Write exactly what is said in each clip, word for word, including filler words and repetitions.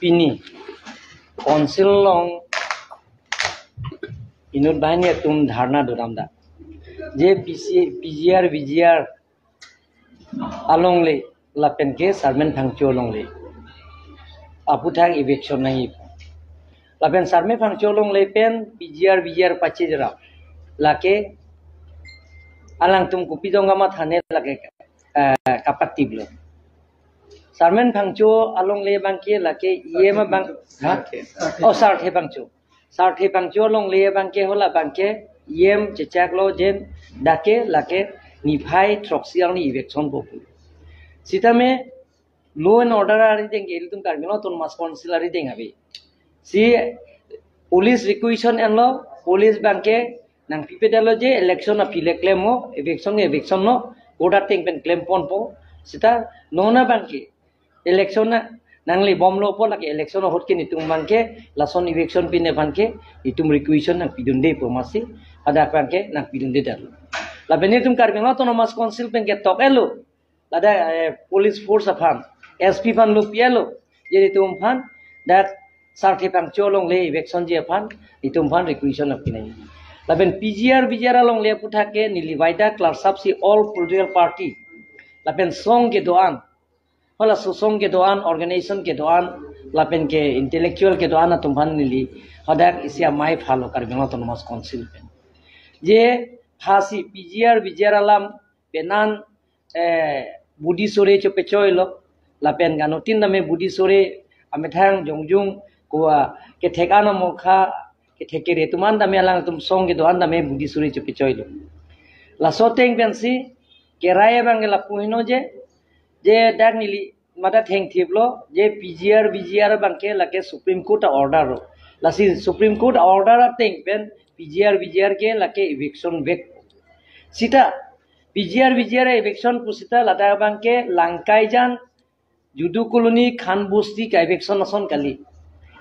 Pini Council along inut banghini atum dharna do-an dak. Je P C, P G R, V G R alongle lapen ke Sarmen Phangcho alongle aphuthak eviction nangji. Lapen Sarmen Phangcho alongle pen P G R, V G R pache jera. Lake alangtum kopi jong kamathane lake, eh, kapatiplo. Sarmen Phangcho alongle abangke lake E M abang, ha? Oh, Sarthe Phangcho. Sarthe Phangcho alongle abangke hala abangke E M chechaklo jen dak ke lake niphai throksi arni eviction po pu. Sitame law and order arideng ke ilitum Karbi Anglong Autonomous Council arideng ave. Si police requisition enlo, police abangke nangpipedetlo je election aphi le klemnon, eviction eviction non, court ateng pen klemponpo. Sita non abangke election na nanglebomlo pu lake election ahut ke netum abangke lason eviction pine aphan ke netum requisition nangpidunde pu amatsi hadak abangke nangpidundedetlo. Lapen netum Karbi Anglong Autonomous Council pen ketok-etlo. Ladak, eh, police force aphan, S P aphan lupiyalo, je netum aphan dak Sarthe Phangcho alongle eviction ji aphan netum aphan requisition nangpinangji. Lapen P G R, V G R alongle aphuthak ke neli vaida clear-up si all political party lapen song kedo-an, hala sosong kedo-an, organization kedo-an, lapen ke intellectual kedo-an atum aphan neli hadak isi amei phalo Karbi Anglong Autonomous Council pen. Je phasi P G R, V G R alam penan, eh, budi sore chopechoilo, lapen ganutin tame budi sore amethang jongjung kowa kethek anamokha, kethek kere atum an tame alangtum song kedo-an tame budi sore chopechoilo. Laso ateng pensi kerai abangke lapu heno je, je dak neli mata thengthiplo, je P G R, V G R abangke lake Supreme Court a-order lo. Lasi Supreme Court a-order ateng pen P G R, V G R ke lake eviction vek. Sita P G R, V G R eviction pusita ladak abangke Langkaijan, Judu Colony, Khan Bosti ka-eviction ason kali.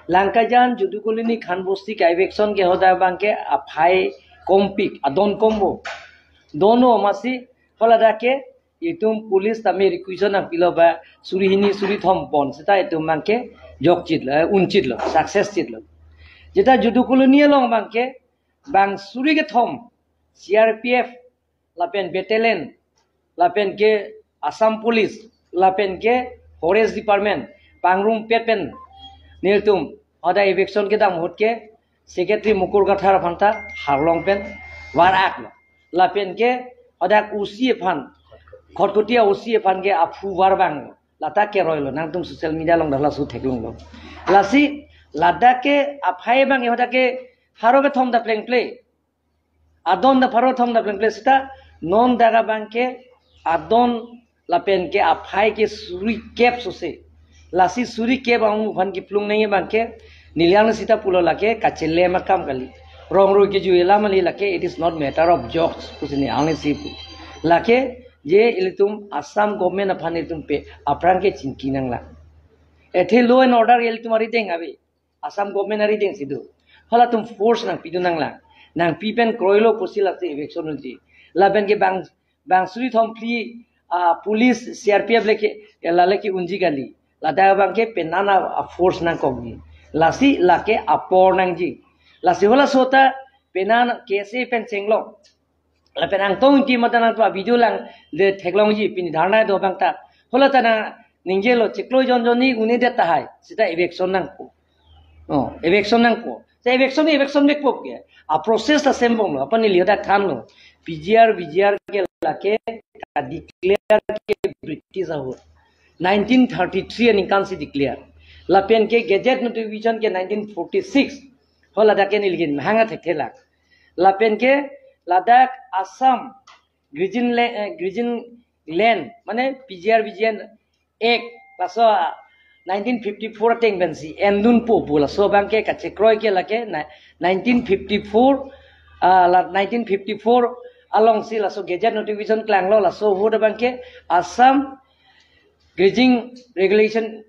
Langkaijan, Judu Colony, Khan Bosti ka-eviction ke hadak abangke aphai kompik, adon kombo. Dono amatsi, hala dak ke itum police tame requisition nangpilo ba suri hini suri thom pon sita itum abangke jokchitlo, eh, unchitlo, success chitlo. Jeta Judu Colony along abangke bang suri kethom C R P F lapen battalion lapen ke Assam Police lapen ke Forest Department pangrumpet pen nelitum hadak eviction kedam ahut ke Secretary Mukul Kathar aphan ta harlong pen var-aklo. Lapen ke hadak O C aphan, Khatkhati O C aphan ke aphu var vanglo. Lata keroilo, nangtum social media along dak laso theklonglo. Lasi ladak ke aphai abang hadak ke pharo kethom ta plengple. Adon ta pharo thom ta plengple sita non dak abangke adon lapen ke aphai ke suri kep sose. Lasi suri kep amu aphan kiplung nangji abangke neli ang sita pulo lake kachelem akam kali. Rong roi kejui alam kali lake, it is not matter of jokes pusi neli ang si pu. Lake je ilitum Assam government aphan ilitum pe aphrang ke chingki nanglang. Athe law and order ilitum arideng ave. Assam government arideng si do. Halatum force nangpidun nanglang. Nangpi pen kroilo pusi lasi eviction unji. Lapen ke bang, bang suri thom phli, ah, police, C R P F lake, ya la lake unji kali. Ladak abangke penan a, a-force nangkokji. Lasi lake apor nangji. Lasi halaso ta penan K S A pen chenglok. Lapen Angtong Engti mate nangtum a-video lang le theklongji pini dharna do abang ta. Hala ta nangningje lo chiklo jon jon ni une det tahai. Sita eviction nangpo. Oh, eviction nangpo. Sita eviction, eviction vekpo ke. A-process ta sembom lo. Apot neli hadak thanlo. P G R, V G R ke lake ka-declare ke British ahut. Nineteen thirty-three aningkan si declare. Lapen ke gazette notification ke nineteen forty-six. Hala dak ke neli kin hanga thekthe lang. Lapen ke ladak Assam Grazing La-, eh, Grazing Land, mane P G R V G N Act, laso, ah, nineteen fifty-four ateng pensi endunpo pu laso abangke kachekroi ke lake na-, nineteen fifty-four, ah, la nineteen fifty-four alongsi laso gazette notification klanglo, laso ahut abangke Assam Grazing Regulation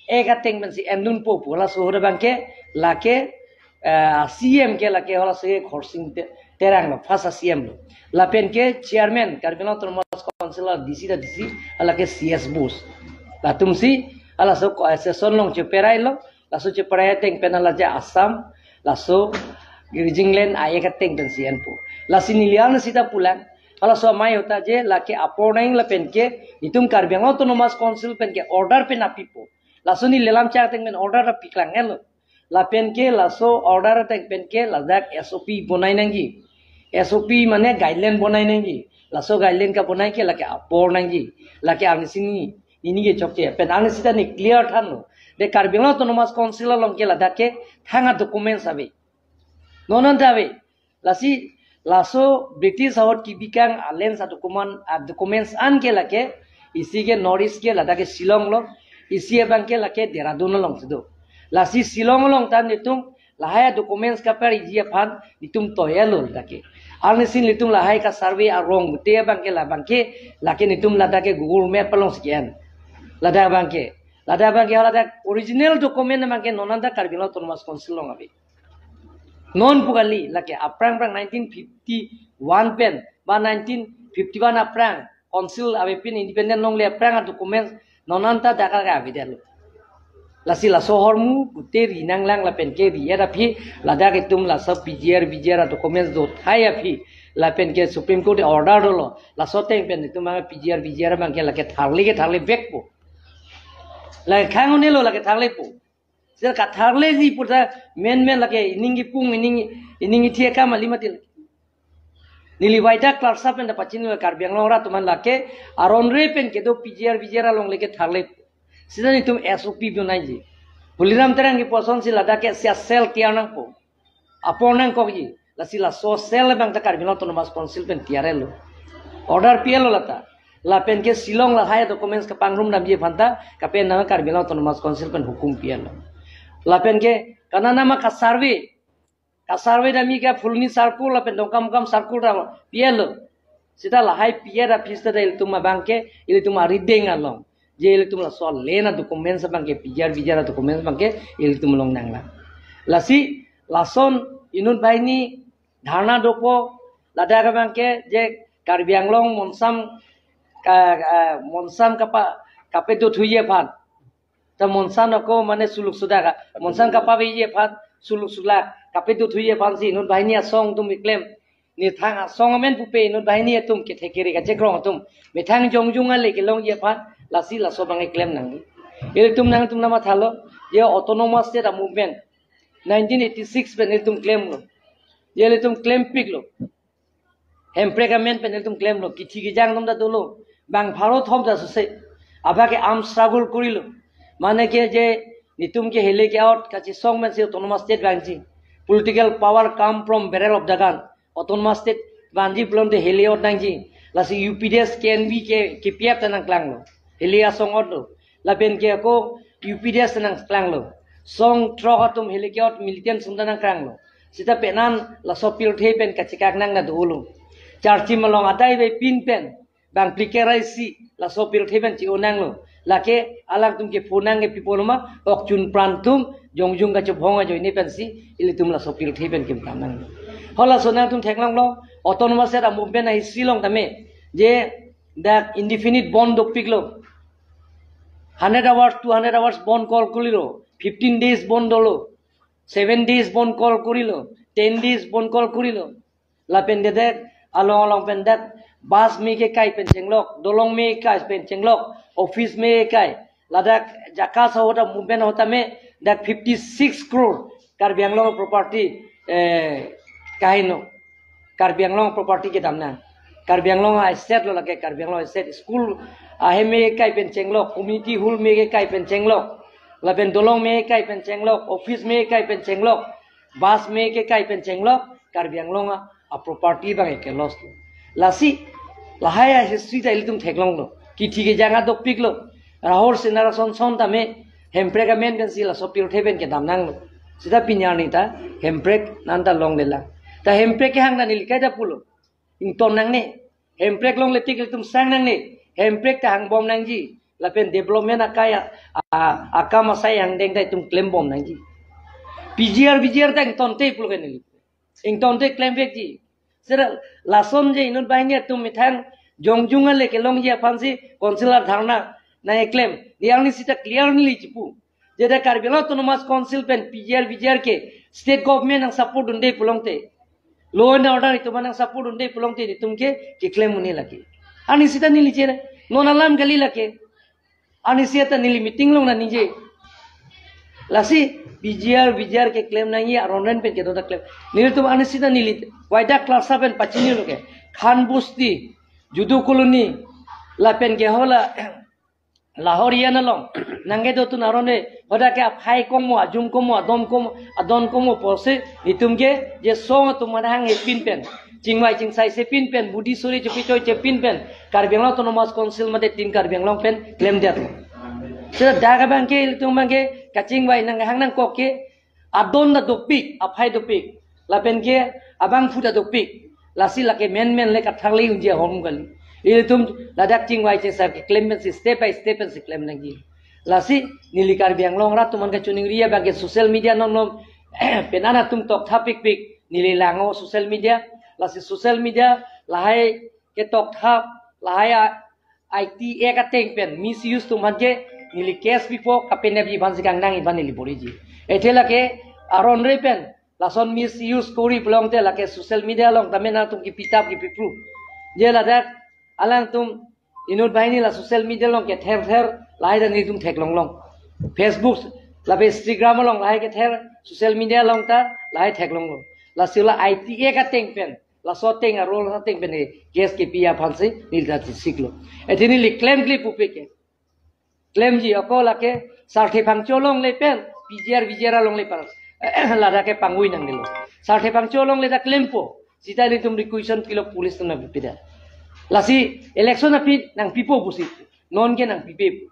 Act ateng pensi endunpo pu laso ahut abangke lake, eh, C M ke lake halaso Khorsing Te-, Terang lo, first C M lo. Lapen ke chairman Karbi Anglong Autonomous Council D C ta D C, lake C S Bose. Latumsi halaso ko-, eh, session along cheperailo, Laso cheparai ateng pen hala je Assam, laso grazing land aye kateng pen si enpo. Lasi neli arni sita pulang. Halaso amei ahut ta je lake apor nang lapen ke itum Karbi Anglong Autonomous Council pen ke order pen apipo. Laso neli lam chak ateng pen order api klang elo. Lapen ke laso order ateng pen ke ladak S O P bonai nangji. S O P mane guideline bonai nangji. Laso guideline kabonai ke lake apor nangji. Lake arni sini nini ke chokche. Pen arni sita ne clear thanlo. De Karbi Anglong Autonomous Council along ke ladak ke thang a-documents ave. Non an ta ave. Lasi laso British ahut kibikang a-lands a-document, a-documents an ke lake, isi ke North East ke ladak ke Shillong lo, isi abang ke lake Dehradun along si do. Lasi Shillong along ta netum lahai a-documents kapariji aphan netum toyalo ladak ke. Arni sini netum lahai ka-survey arong gute abang ke labang ke, lake netum ladak ke Google Map along si ke-en. Ladak abang ke. Ladak abang ke ladak original document abang ke non an ta Karbi Anglong Autonomous Council along ave. Non pu kali, lake aphrang aphrang nineteen fifty-one pen, ba nineteen fifty-one aphrang, council ave pen independent longle aphrang a-documents non an ta dak ke ave detlo. Lasi laso ahormu gute ri nanglang lapen ke ri-et aphi ladak itum laso P G R, V G R a-documents do thai aphi lapen ke Supreme Court order dolo. Laso ateng pen itum abang P G R, V G R abang ke lake tharle ke tharle vekpo. Lake khang un-elo lake tharlepo. Sir katharleji pu ta men men lake ining kipung ining ining ithi akam kali mati. Neli waida klarsa pen ta pachini Karbi Anglong arat atum an lake aron re pen kedo P G R V G R along lake tharle. Sita netum S O P bonaiji. Tuliram Terang kipu ason si ladak ke sia cell tiyar nangpo. Apor nangkokji. Lasi laso cell abang ta Karbi Anglong Autonomous Council pen tiyar elo. Order pi-etlo lata. Lapen ke Shillong lahai documents kapangrum damji aphan ta kapenang Karbi Anglong Autonomous Council pen hukum pi-etlo. Lapen ke kananama ka-survey, ka-survey damji ke Phuloni circle lapen Dongkamukam circle ta pi-etlo. Sita lahai pi-et aphi sita ilitum abang ke ilitum arideng along. Je ilitum laso land a-documents abang ke P G R V G R a-documents abang ke ilitum along nanglang. Lasi lason inut banghini dharna dopo, ladak abang ke je Karbi Anglong monsam ka, ah, monsam kapa, kapedo thuji aphan. Ta monsam ako mane suluk sudak, monsam kapaveji aphan, suluk sulak kapedo thuji aphan si inut banghini asong atum keklem. Neli thang asong amen pupe inut banghini atum kethe kere kachekrong atum. Methang jongjung ale kelongji aphan, lasi laso abang keklem nangji. Ilitum nangtum namathalo, je Autonomous State a-movement nineteen eighty-six pen ilitum klemlo. Je ilitum klempiklo. Hemprek amen pen ilitum klemlo. Kithi kejang atum ta dolo. Bang pharo thom ta suse. Abang ke arm struggle korilo. Mane ke je netum ke hele ke-ot kachesong pen si Autonomous State vangji. Political power come from barrel of the gun. Autonomous State vanji pulote hele ot nangji. Lasi U P D S, K N V ke, K P F ta nangklanglo. Hele asong otlo. Lapen ke ako U P D S ta nangklanglo. Song throk atum hele ke-ot militant sung ta nangklanglo. Sita penan laso pirthe pen kachekak nang na dolo. Charchim along adai vepin pen bang plikerai si laso pirthe pen chi-o nanglo. Lake alangtum ke phonang ke piponoma, ok chun pran atum jongjung kachobhong ajoine pen si ilitum laso pirthe pen kimtam nanglo. Halaso nangtum theklonglo, Autonomous State a-movement a-history along tame je dak indefinite bandh dopiklo. Hundred hours, two hundred hours bandh call korilo, fifteen days bandh dolo, seven days bandh call korilo, ten days bandh call korilo. Lapen ke dak along along pen dak bus me kekai pen chenglok, dolong me kekai pen chenglok, office me kekai. Ladak JACAS ahut a-movement ahut tame dak fifty-six crore Karbi Anglong property, eh, kaheno. Karbi Anglong property kedam nang. Karbi Anglong a-asset lo lake, Karbi Anglong a-asset, school ahem me kekai pen chenglok, community hall me kekai pen chenglok, lapen dolong me kekai pen chenglok, office me kekai pen chenglok, bus me kekai pen chenglok, Karbi Anglong a, a-property abang ke loss lo. Lasi lahai a-history ta ilitum theklonglo. Kithi kejang a dopiklo. Rahul Singh Narason son tame Hemprek amen pen si laso pirthe pen kedam nanglo. Sita pini arni ta Hemprek nanta longlelang. Ta Hemprek kehang ta neli kaita pulo. Ington nangne. Hemprek longle tik ilitum sang nangne. Hemprek ta hangbom nangji. Lapen development akai a, a, akam asai angdeng ta itum klembom nangji. P G R, V G R ta ingtonte pulo ke neli. Ingtonte klemvekji. Sir, lason je inut banghini atum methang jongjung ale kelongji aphan si council a-dharna nangkeklem. Neli arni sita clear neli chipu. Jeda Karbi Anglong Autonomous Council pen P G R, V G R ke state government nang support dunde pulote, law and order itum nang support dunde pulote, itum ke keklem un-e lake. Arnisi ta neli chere, non alam kali lake. Arnisi ta neli meeting along nangje. Lasi P G R, V G R keklem nangji, aron pen kedo ta klem. Nelitum arnisi ta neli, waida class seven pachini lo ke. Khan Bosti, Judo Colony, lapen ke hala Lahorian along nangkedotun aron e, hadak ke aphai komo, ajum komo, adom komo, adon komo pusi, itum ke je song atum manghang hepin pen, chingvai chingsai sepin pen, budi suri chepi choi chepin pen, Karbi Anglong Autonomous Council mate tin Karbi Anglong pen klemdet. Seta dak abang ke, itum abang ke kachingvai nanghang nangkok ke, adon ta dopik, aphai dopik, lapen ke abangphu ta dopik. Lasi lake menmen le kathak le unji ahormu kali. Ilitum ladak chingvai chingsai keklem pensi step by step pensi klem nangji. Lasi neli Karbi Anglong arat atum aphan kachiningri abang ke social media non non pen an atum tokthap pikpik, neli lang-o social media. Lasi social media lahai ketoktha, lahai a, I T Act ateng pen misuse atum aphan ke neli case pipo, kapenap ji aphansi kangnang aphan neli boriji. Athe lake aron re pen lason misuse kori pulote lake social media along tame nangtum kipitap kipipru. Je ladak alangtum inut banghini la social media along kether ther lahai ta nelitum theklong long. Facebook lapen Instagram along lahai kether, social media along ta lahai theklong long. Lasi la I T Act ateng pen, laso ateng a-rule ateng pen case kepi aphansi neli ta chisiklo. Athe neli klemkle pupe ke, klemji ako lake Sarthe Phangcho along le pen P G R, V G R along le pen ladak ke pangvoi nangnelo. Sarthe Phangcho along le ta klempo, seta ilitum requisition pilo police atum nangpipida. Lasi election aphi nangpipo pusi, non ke nangpipe.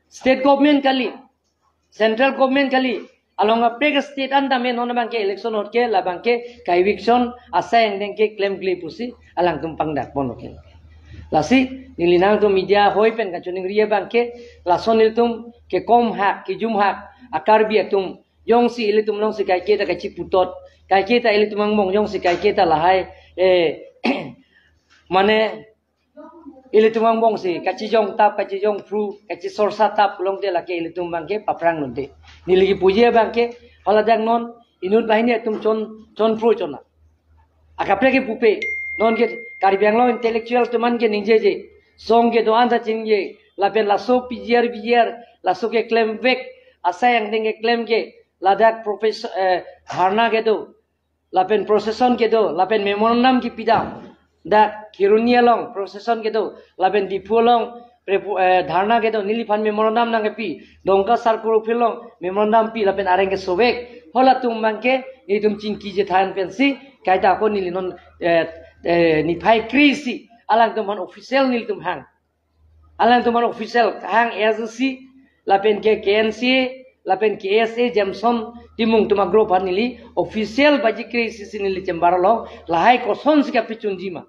State government kali, central government kali, along kaprek state an tame non abang ke election ahut ke labang ke ka-eviction asai angdeng ke klemkle pusi alangtum pangdak pon oke. Lasi neli nangtum media hoi pen kachiningri abang ke, lason ilitum kekom hak, kejum hak a-Karbi atum jongsi ilitum alongsi kaike ta kachiputot, kaike ta ilitum angbong jongsi kaike ta lahai, eh, mane ilitum angbongsi kachijong tap, kachijong phru, kachisorsa tap pulote lake ilitum abang ke paphrang nunde. Neli kipuji abang ke, haladak non inut banghini atum chon, chon phru chona. Akaprek ke pupe, non ke Karbi Anglong intellectual atum an ke ningjeje. Song kedo-an ta chingje, lapen laso P G R, V G R, laso keklemvek asai angdeng keklem ke, ladak professor, eh, dharna kedo, lapen procession kedo, lapen memorandum kepidam. Dak Kheroni along procession kedo, lapen Diphu along prepu-, eh, dharna kedo, neliphan memorandum nangkepi. Dongka Circle Office along memorandum pi, lapen areng kesovek. Halatum abang ke nelitum chingki chethan pensi, kaita ako neli non, eh, eh, niphai kre-isi alangtum aphan official nelitum hang. Alangtum aphan official hang, A S D C, lapen ke K N C A, lapen K S A, Jameson Timung atum a-group aphan neli official baji kre-isi si neli chamber along lahai kosonsi kapachunji ma.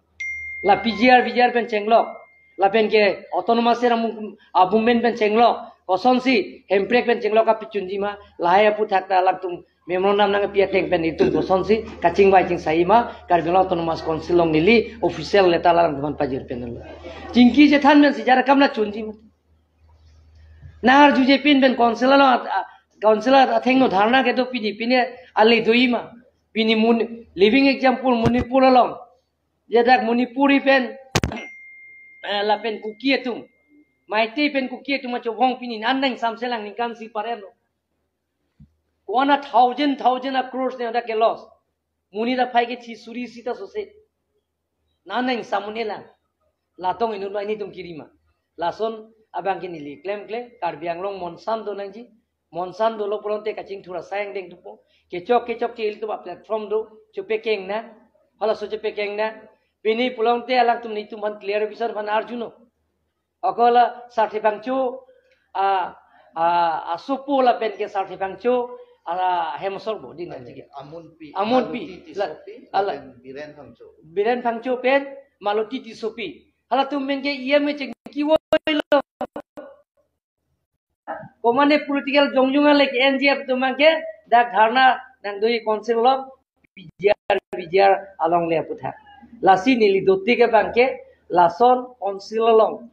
La P G R, V G R pen chenglok, lapen ke autonomous area mung-, a-movement pen chenglok, kosonsi Hemprek pen chenglok kapachunji ma, lahai aphuthak ta alangtum memorandum nangpi ateng pen itum kosonsi kachingvai chingsai ma, Karbi Anglong Autonomous Council along neli official letter alangtum aphan pajir pen lo. Chingki chethan pensi jara kam la chunji ma. Nangarjuje pin pen council along at-, a-, council athengno dharna kedo, pini pine ale doji ma. Pini mun-, living example Manipur along. Jadak Manipuri pen, eh, lapen Kuki atum, Meitei pen Kuki atum achobong pini an nangsamselang ningkan isi parelo. Ko-an a thousand, thousand a crores ne dak ke loss. Monit aphai ke thi suri sita sose. Nang nang samun elang. Latong inut banghini atum kiri ma. Lason abang ke neli klemkle, Karbi Anglong monsam do nangji. Monsam dolo pulote kachingthur asai angdeng thupo. Kechok kechok ke ilitum a-platform do, chepekeng nang. Halaso chepekeng nang. Pini pulote alangtum nelitum aphan clarification aphan arjuno. Ako la Sarthe Phangcho, a, a, asopo lapen ke Sarthe Phangcho, a, hemosor bo din. Amonpi. Amonpi. Maluti Tissopi, la, ala, lapen Biren Phangcho. Biren Phangcho pen Maluti Tissopi. Halatum pen ke E M A cheng kivoilo. Komane political jongjong alek N G F atum abang ke dak dharna nangdoji council along, P G R, V G R along le aphuthak. Lasi neli dotik abang ke lason council along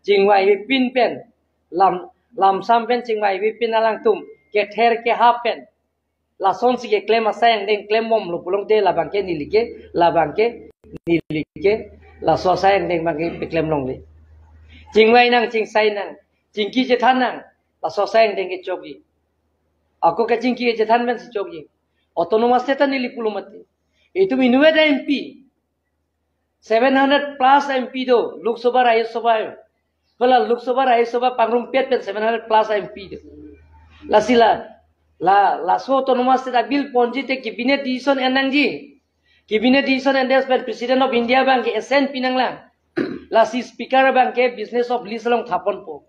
chingvai vepin pen, lam, lamsam pen chingvai vepin alangtum kether kehap pen lasonsi keklem asai angdeng klembomlo pulote labangke neli ke, labangke neli ke laso asai angdeng abangke peklem longle. Chingvai nang, chingsai nang, chingki chethan nang, laso asai angdeng ke chokji. Ako kachingki kachethan pensi chokji. Autonomous state ta neli pulo mati. Itum inutvet M P, seven hundred plus M P do, Lok Sabha, Rajya Sabha. Hala Lok Sabha, Rajya Sabha pangrumpet pen seven hundred plus M P do. Lasi la, la, laso autonomous state a-bill ponji te cabinet decision en nangji. Cabinet decision endet pen President of India abangke assent pi nanglang. Lasi speaker abangke business of list along thaponpo.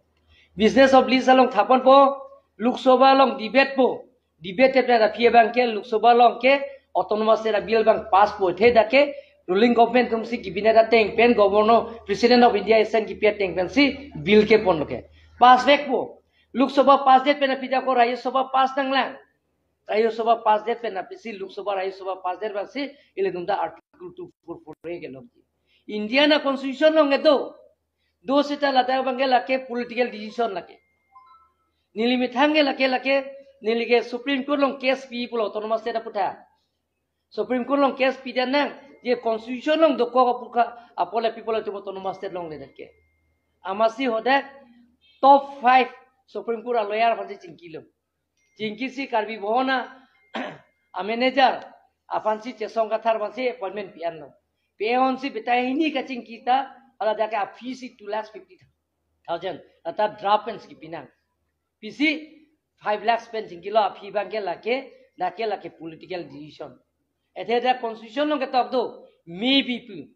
Business of list along thaponpo, Lok Sabha along debate po. Debate pen aphi abangke Lok Sabha along ke autonomous state a-bill abang pass po, athe dak ke ruling government atumsi cabinet ateng pen governor, President of India assent kipi ateng pensi bill keponlo ke. Pass vekpo. Lok Sabha pass det pen aphi dak ko Rajya Sabha pass nanglang. Rajya Sabha pass det pen aphisi Lok Sabha, Rajya Sabha pass det abangsi ilitum ta Article two four four A kelongji. Indian a-constitution along kedo. Do seta ladak abangke lake political decision lake. Neli methang ke lake, lake, neli ke Supreme Court along case pi pulo autonomous state aputhak. Supreme Court along case pidet nang, je constitution along dokok aputhak, apot le pi pulo itum autonomous state longledet ke. Amatsi hadak top five Supreme Court a-lawyer aphansi chingkilo. Chingkisi Karbi Bhawan a-manager aphansi Chesong Kathar aphansi appointment pi-anlo. Pi-ansi betai hini kachingki ta, hala dak ke a-fee si two lakhs fifty thousand. Lata draft pensi kipi nang. Pisi five lakhs pen chingkilo, a-fee abangke lake, lake, lake political decision. Athe dak constitution along ketok do, maybe pu.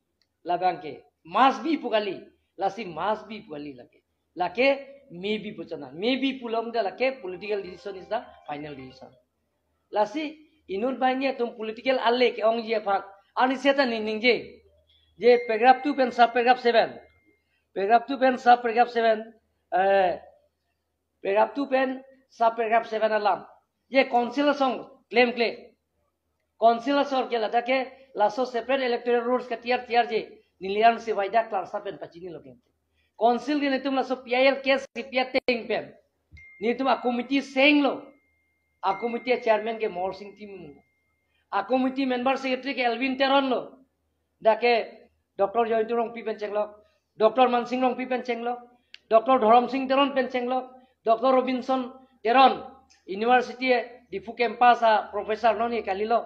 Labangke must be pu kali, lasi must be pu kali lake. Lake maybe pu chonat. Maybe pulote lake political decision is the final decision. Lasi inut banghini atum political ale ke-ongji aphan, ani seta ningje. Je paragraph two pen sub paragraph seven. Paragraph two pen sub paragraph seven. Eh, paragraph two pen sub paragraph seven alam. Je council asong klemkle. Council asor ke ladak ke laso separate electoral rules katiar tiarji. Neli an si waida klarsa pen pachinilo ke. Council ke nelitum laso P I L case kipi ateng pen nelitum a-committee senglo. A-committee chairman ke Morsing Timung. A-committee member secretary ke Elwin Teron lo. Dak ke Doctor Joyinto Rongpi pen chenglok, Doctor Mansing Rongpi pen chenglok, Doctor Dhorom Sing Teron pen chenglok, Doctor Robinson Teron, University Diphu campus a-professor non ye kalilo.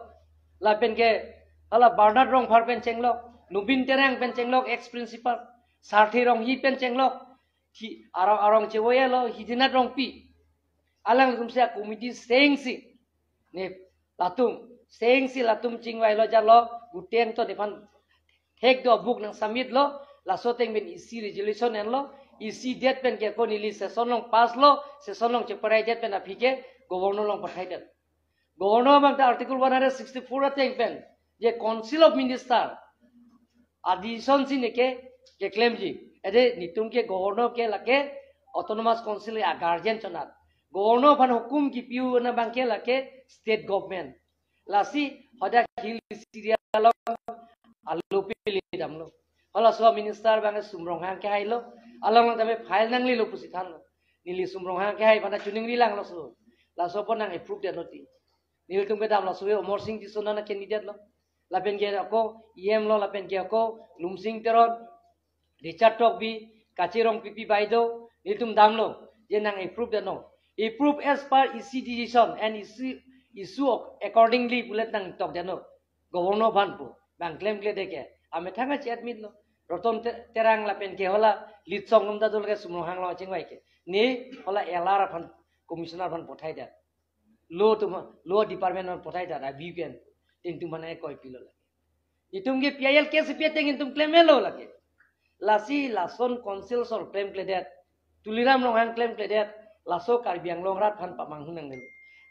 Lapen ke hala Bernard Rongphar pen chenglok, Nobin Terang pen chenglok, ex principal, Sarthi Ronghi pen chenglok, hi arong arong chevoyelo, Hidinath Rongpi. Alangtum si a-committee sengsi. Ne latum sengsi latum chingvailo jalo, guteng to nephan thek do book nang submit lo, laso ateng pen E C resolution enlo, E C det pen ke ko neli session along pass lo, session along cheparai det pen aphi ke governor along pathaidet. Governor abang ta Article one hundred sixty-four ateng pen, je Council of Minister a-decision si neke keklemji. Athe nelitum ke governor ke lake Autonomous Council a-guardian chonat. Governor aphan hukum kipi-un abangke lake state government. Lasi hadak Hill Area along alo pili damlo. Halaso a-minister abang Sum Ronghang kehailo. Along lang tame file nanglelo pusi thanlo. Neli Sum Ronghang kehai aphan ta choningri langlo so. Laso apot nang approve det noti. Nelitum kedam laso Amarsing Tisso nana candidate lo. Lapen ke ako E M lo, lapen ke ako Lumsing Teron, Richard Tokbi, Kache Rongpipi baideo, nelitum damlo, je nang approve det non. Approve as per E C decision and issue, issue accordingly pulet nangtok det non. Governor aphan pu, bang klemkledet ke. Amethang achi admit lo. Roton Te-, Terang lapen ke hala Litsong atum ta dolo ke Sum Ronghang along chingvai ke. Ne hala L R aphan, commissioner aphan pathaidet. Law atum, law department aphan pathaidet, a-V P N. Tin tum mana ekoi pilo lake. Itum ke P I L case pi ateng itum klemlo lake. Lasi lason council asor klemkledet. Tuliram Ronghang klemkledet. Laso Karbi Anglong arat aphan pamanghun nangnelo.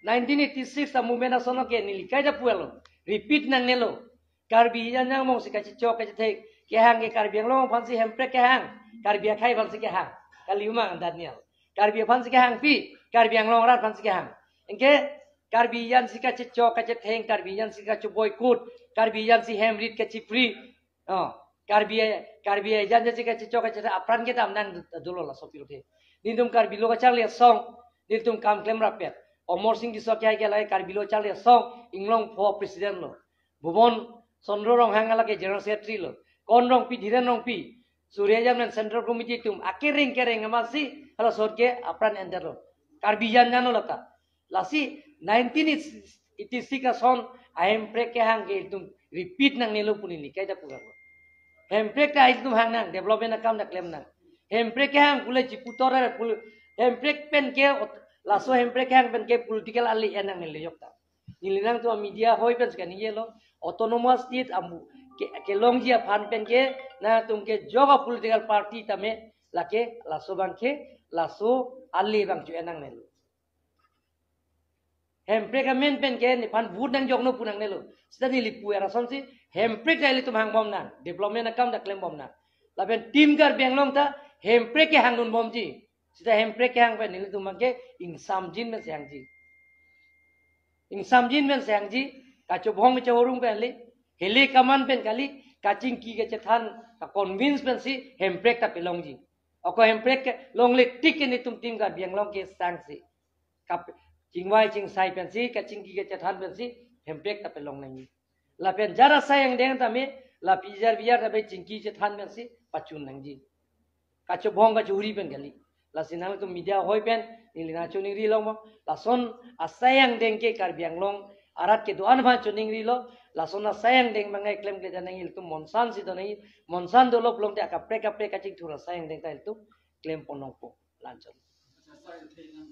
Nineteen eighty-six a-movement ason ke neli kaita pulo. Repeat nangnelo. Karbi hijan jang mong si kachechok kachetheng kehang ke Karbi Anglong aphansi Hemprek kehang. Karbi akhei aphansi kehang. Kali umang Daniel. Karbi aphansi kehang pi, Karbi Anglong arat aphansi kehang. Anke Karbi hijan si kachechok kachetheng, Karbi hijan si kacho-boycott, Karbi hijan si hem rit kachipri. Oh, Karbi, Karbi hijan si kachechok kachetheng apran kedam nang dolo laso pirothe. Nelitum Karbi lo kacharli asong, nelitum kam klem rapet. Amarsing Tisso ke hai ke lake Karbi Lo Charli Asong Inglongpho president lo. Bhuban Chandra Ronghang lake general secretary lo. Kon Rongpi, Dhiren Rongpi, Surya Jamnen central committee atum akereng kereng amatsi halaso ahut ke apran enter lo. Karbi jan jan lo lata. Lasi nineteen eighty-six ason ahemprek kehang ke itum repeat nangnelo pu neli kaita pulo. Hemprek ta itum hang nang, development akam ta klem nang. Hemprek kehang pule chiputor pule, hemprek pen ke ot-, laso hemprek kehang pen ke political ali en nangnelo jokta. Neli nangtum media hoi pen sika ningje lo, autonomous state amu ke, kelongji aphan pen ke nangtum ke jok a political party tame lake laso abang ke, laso ali abang chu en nangnelo. Hemprek amen pen ke nephan vote nangjoknon pu nangnelo. Seta neli pu arasonsi, hemprek ta ilitum hangbom nang, development akam ta klembom nang. Lapen Team Karbi Anglong ta hemprek kehangdunbomji. Seta hemprek kehang pen nelitum abang ke ingsamjin pensi hangji. Ingsamjin pensi hangji, kachobhong kachorung pen kali, hile kaman pen kali, kachingki kachethan, ka-convince pensi hemprek ta pelongji. Ako hemprek kelongle tik ke nelitum Team Karbi Anglong ke sangsi. Kap-, chingvai chingsai pensi, kachingki kachethan pensi, hemprek ta pelong nangji. Lapen jara asai angdeng tame, la pijar pijar tame chingki chethan pensi, pachun nangji. Kachobhong kachuri pen kali. Lasi nangtum media hoi pen, neli nangchoningrilo mo. Lason asai angdeng ke Karbi Anglong arat kedo-an aphan choningrilo. Lason asai angdeng mangai klemkle jan nangji, ilitum monsan si do nangji. Monsan dolo pulote akaprek kaprek kachingthur asai angdeng ta ilitum klempon nangpo. Lanchon. Acha, sir, the nang,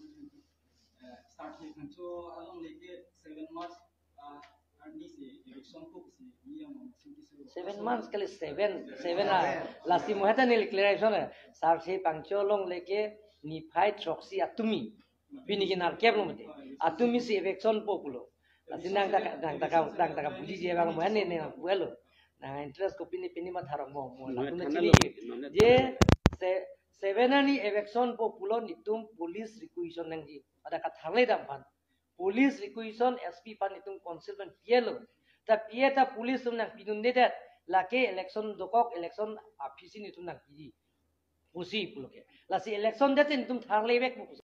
eh, start he kan cho along leke seven March, ah, arni si election ko si ni yang singki suru. Seven months kali, seven, seven ah. Lasi mo heta neli clarification eh. Sar si pangcho along leke niphai throksi atumi. Pini ke nerkep lo mati. Atumi si eviction po pulo. Lasi nang taka, nang taka, nang taka buliji abang mo ne ne nang pulo. Nang interest ko pini pini matharok mo, mo. Mo latum thana chini lo, mo ne je se-, seven arni eviction po pulo nelitum police requisition nangji. Pada katharle dam aphan. Police requisition S P aphan nelitum council aphan pilo. Ta pi-e ta police atum nangpidundedet. Lake election dokok, election aphisi nelitum nangpiji pusi pulo ke. Lasi election date nelitum tharlevek pu pusi.